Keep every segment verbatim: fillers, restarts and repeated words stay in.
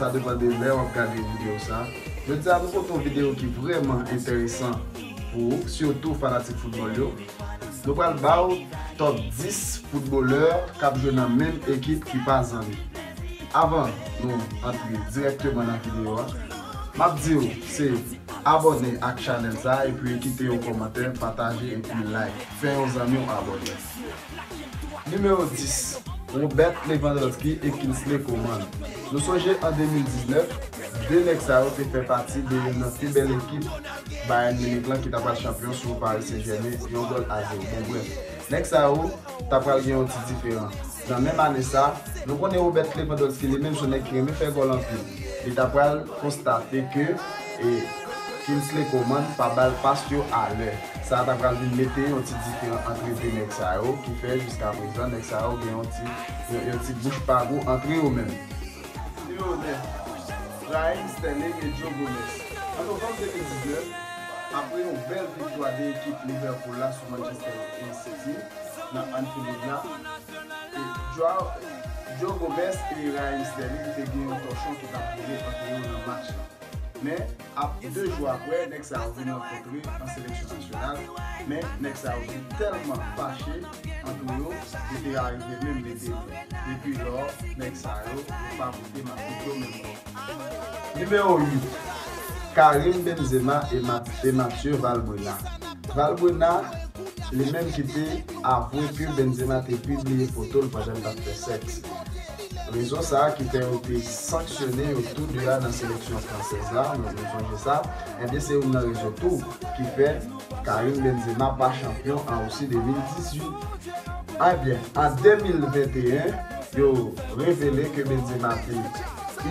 Sa depann de lè w ap gade videyo sa. Jodi a, nou pote yon videyo ki vrèman enteresan pou ou, sitou fanatik foutbòl yo. Nou pral ba w top dis foutbolè k ap jwe nan menm ekip ki pa zanmi. Avan nou antre dirèkteman nan videyo a, m ap di w se abòne ak chanèl sa epi kite yon kòmantè, pataje epi like. Fè yon zanmi w abòne. Nimewo dis, Robert Lewandowski e Kingsley Coman. Nou sonje an de mil diznèf, de nèg sa yo te fè pati de youn nan pi bèl ekip Bayern Munich lan ki ta pral chanpyon sou Paris Saint-Germain, yon gòl a zewo. Bon, brèf, nèg sa yo ta pral gen yon ti diferan. Nan menm ane sa, nou konnen Robert Lewandowski li menm se yon nèg ki renmen fè gòl anpil. Li ta pral konstate ke e, Kingsley Coman pa ba l pas yo alè. Sa ta pral vin mete yon ti diferan antre de nèg sa yo, ki fè jiska prezan nèg sa yo gen yon ti, yon, yon ti bouch pa gou antre yo menm. Nimewo nèf, Raheem Sterling e Joe Gomez. An novanm de mil diznèf, apre yon bèl viktwa de ekip Liverpool la sou Manchester City nan Anfield Road la, e Joao, Joe Gomez e Raheem Sterling te gen yon tòchon ki t ap boule antre yo nan match la. Men, ap de jou apre, nèg sa yo vin rankontre an seleksyon nasyonal, men nèg sa yo te tèlman fache antre yo, yo te arive menm mete pye. Depi lò, nèg sa yo, yo pa pote makout yo menm bò. Nimewo uit, Karim Benzema e Ma-, e Mathieu Valbuena. Valbuena, li menm ki te avwe ke Benzema te pibliye foto l pandan l t ap fè sèks. Rezon sa a ki fè yo te sanksyone yo tou de a nan seleksyon fransèz la, nou, nou sonje sa, ebyen se youn nan rezon tou ki fè Karim Benzema pa chanpyon an Risi de mil dizuit. Ebyen, an de mil venteyen, yo revele ke Benzema te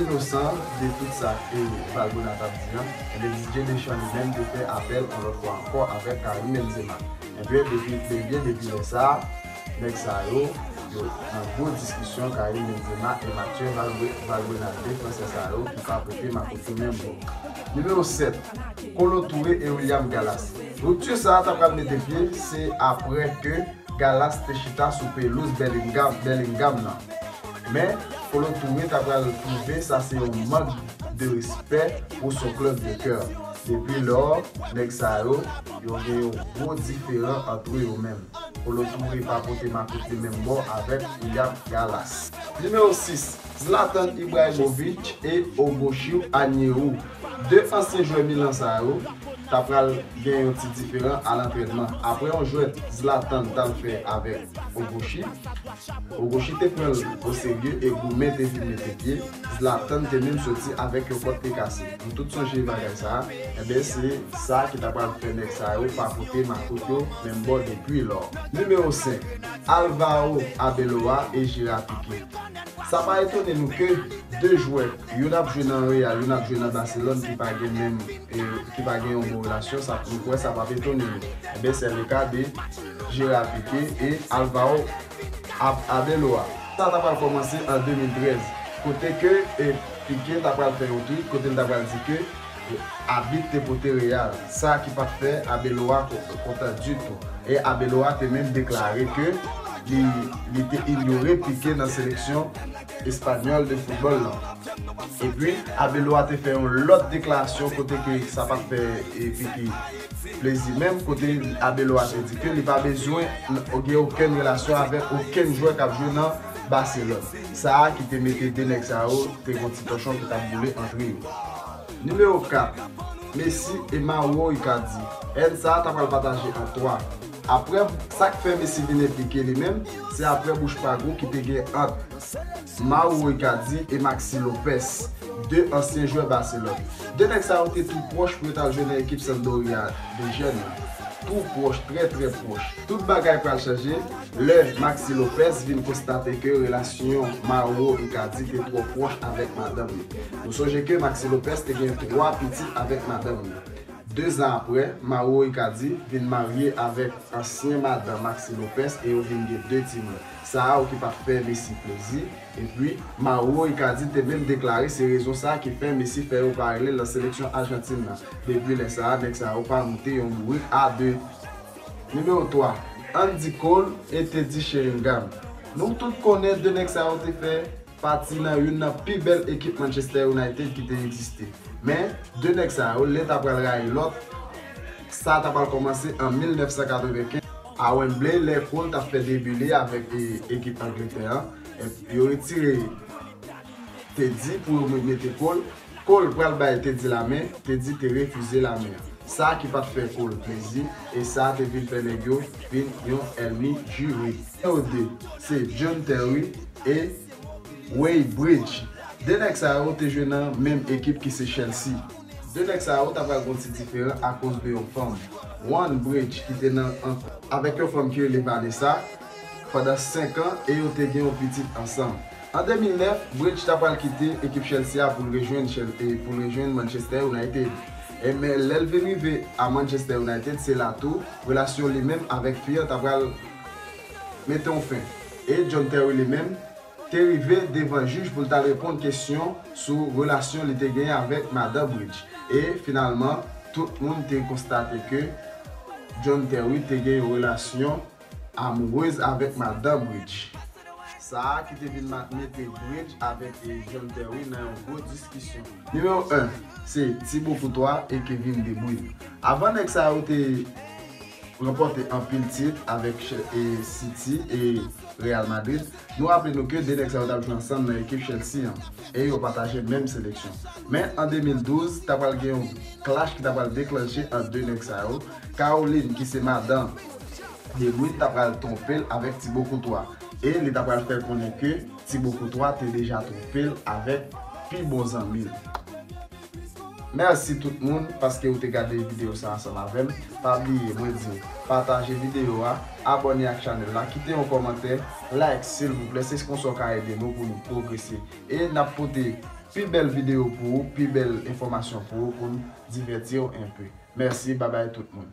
inosan de tout sa ke Valbuena t ap di an. Ebyen, Didier Deschamps li menm te fè apèl yon lòt fwa ankò avèk Karim Benzema. Ebyen, depi, ebyen, depi lè sa a, nèg sa yo, yo nan gwo diskisyon, Karim Benzema e Mathieu Valbue-, Valbuena, de fransè sa yo ki pa pote makout yo menm bò. Nimewo sèt, Kolo Touré e William Gallas. Ripti sa a ta pral mete pye, se apre ke Gallas te chita sou pelouz Bellingham, Bellingham nan. Men, Kolo Touré ta pral twouve sa se yon mank de respè pou son club de cœur. Depi lò, nèg sa yo, yo gen yon gwo diferan antre yo menm. Kolo Touré pa pote makout li menm bò avèk William Gallas. Nimewo sis, Zlatan Ibrahimovic e Ogoshiu Anyewu. De ansyen jwè Milan sa yo ta pral gen yon ti diferan a lantrènman. Apre yon jwèt Zlatan t al fè avèk Ogoshi, Ogoshi te pran l oserye e goumen te vin mete pye. Zlatan te menm soti avèk yon kòt te kase. Nou tout sonje bagay sa a. Enben, se sa ki ta pral fè nèg sa yo pa pote makout yo menm bò depi lò. Nimewo senk, Alvaro Arbeloa e Gerard Piqué. Sa pa etone nou ke de jwè, youn ap jwe nan Real, youn ap jwe nan Barcelone, ki pa gen menm, e, ki pa gen yon bon relasyon, sa, nou kwè sa p ap etone nou. Enben, c'est le cas de Gerard Piqué e Alvaro Ab-, Arbeloa. Sa ta pral kòmanse an de mil trèz, kote ke, e, Piqué ta pral fè yon tweet, kote l ta pral di ke, e, abit te pote Real, sa ki pa t fè Arbeloa ko-, kontan ditou. E Arbeloa te menm deklare ke li, li te inyore Piqué nan seleksyon espanyòl de foutbòl lan. Epi, Arbeloa te fè yon lòt deklarasyon kote ke sa pa t fè, e, Piqué plezi menm, kote Arbeloa te di ke li pa bezwen n-, gen okenn relasyon avèk okenn jwè k ap jwe nan Barcelone. Sa a ki te mete de nèg sa yo, te gon ti tòchon ki t ap boule antre yo. Nimewo kat, Messi e Mauro Icardi. Èn sa a ta pral pataje an twa. Apre, sa k fè Messi vin enplike li menm, se apre bouch pa gou ki te gen ant Mauro Icardi e Maxi Lopez, de ansyen jwè Barcelone. De nèg sa yo te tou pwòch pou yo t al jwe nan ekip Sampdoria de jèn nan. Tou pwòch, trè, trè pwòch. Tout bagay pral chanje lè Maxi Lopez vin konstate ke relasyon Mauro Icardi te twò pwòch avèk madanm li. Nou sonje ke Maxi Lopez te gen twa pitit avèk madanm li. De zan apre, Mauro Icardi vin marye avèk ansyen madanm Maxi Lopez e yo vin gen de timoun. Sa a okipe ap fè Messi plezi. Epi, Mauro Icardi te menm deklare se rezon sa a ki fè Messi fè yo pa rele l nan seleksyon Ajantin nan. Depi lè sa a, nèg sa yo pa moute yon bourik a de. Nimewo twa, Andy Cole e Teddy Sheringham. Nou tout konnen de nèg sa yo te fè pati nan youn nan pi bèl ekip Manchester United ki te egziste. Men, de nèg sa yo, len ta pral rayi lòt. Sa ta pral kòmanse an mil nèf san katrevenkenz. A Wembley, lè Cole t ap fè debi li avèk e, ekip Angletè an, e, yo retire Teddy pou yo mete Cole. Cole pral bay Teddy lamen, Teddy te refize lamen an. Sa ki pa t fè Cole plezi, e sa te vin fè nèg yo vin yon ènmi jire. Nimewo de, se John Terry e Wayne Bridge. De nèg sa yo te jwe nan menm ekip ki se Chelsea. De nèg sa yo ta pral gon ti diferan akoz de yon fanm. Wayne Bridge ki te nan an, avèk yon fanm ki rele Vanessa pandan senk an e yo te gen yon pitit ansanm. An de mil nèf, Bridge ta pral kite ekip Chelsea a pou l rejwenn Chel- e pou l rejwenn Manchester United. E men lè l vin rive a Manchester United, se la tou relasyon li menm avèk fi an ta pral mete yon fen. E John Terry li menm te rive devan jij pou l t al reponn kesyon sou relasyon li te genyen avèk madan Bridge. E finalman, tout moun te konstate ke John Terry te gen yon relasyon amourez avèk madan Bridge. Sa a ki te vin ma- mete Bridge avèk e, John Terry nan yon gwo diskisyon. Nimewo en, se Thibaut Courtois e Kevin De Bruyne. Avan nèg sa yo te ranpòte anpil tit avèk Ch- e City e Real Madrid, nou raple nou ke de nèg sa yo t ap jwe ansanm nan ekip Chelsea an e yo pataje menm seleksyon. Men an de mil douz, ta pral gen yon clash ki ta pral deklanche ant de nèg sa yo. Caroline, ki se madan De Bruyne, ta pral twonpe l avèk Thibaut Courtois e li ta pral fè konnen ke Thibaut Courtois te deja twonpe l avèk pi bon zanmi l. Mèsi tout moun paske ou te gade videyo sa ansanm avè m. Pa bliye, mwen di w, pataje videyo a, abòne ak chanèl la, kite yon kòmantè, like silvouplè, se konsa w ka ede nou pou nou pwogrese. E n ap pote pi bèl videyo pou ou, pi bèl enfòmasyon pou ou, pou n divèti w enpe. Mèsi, babay tout moun.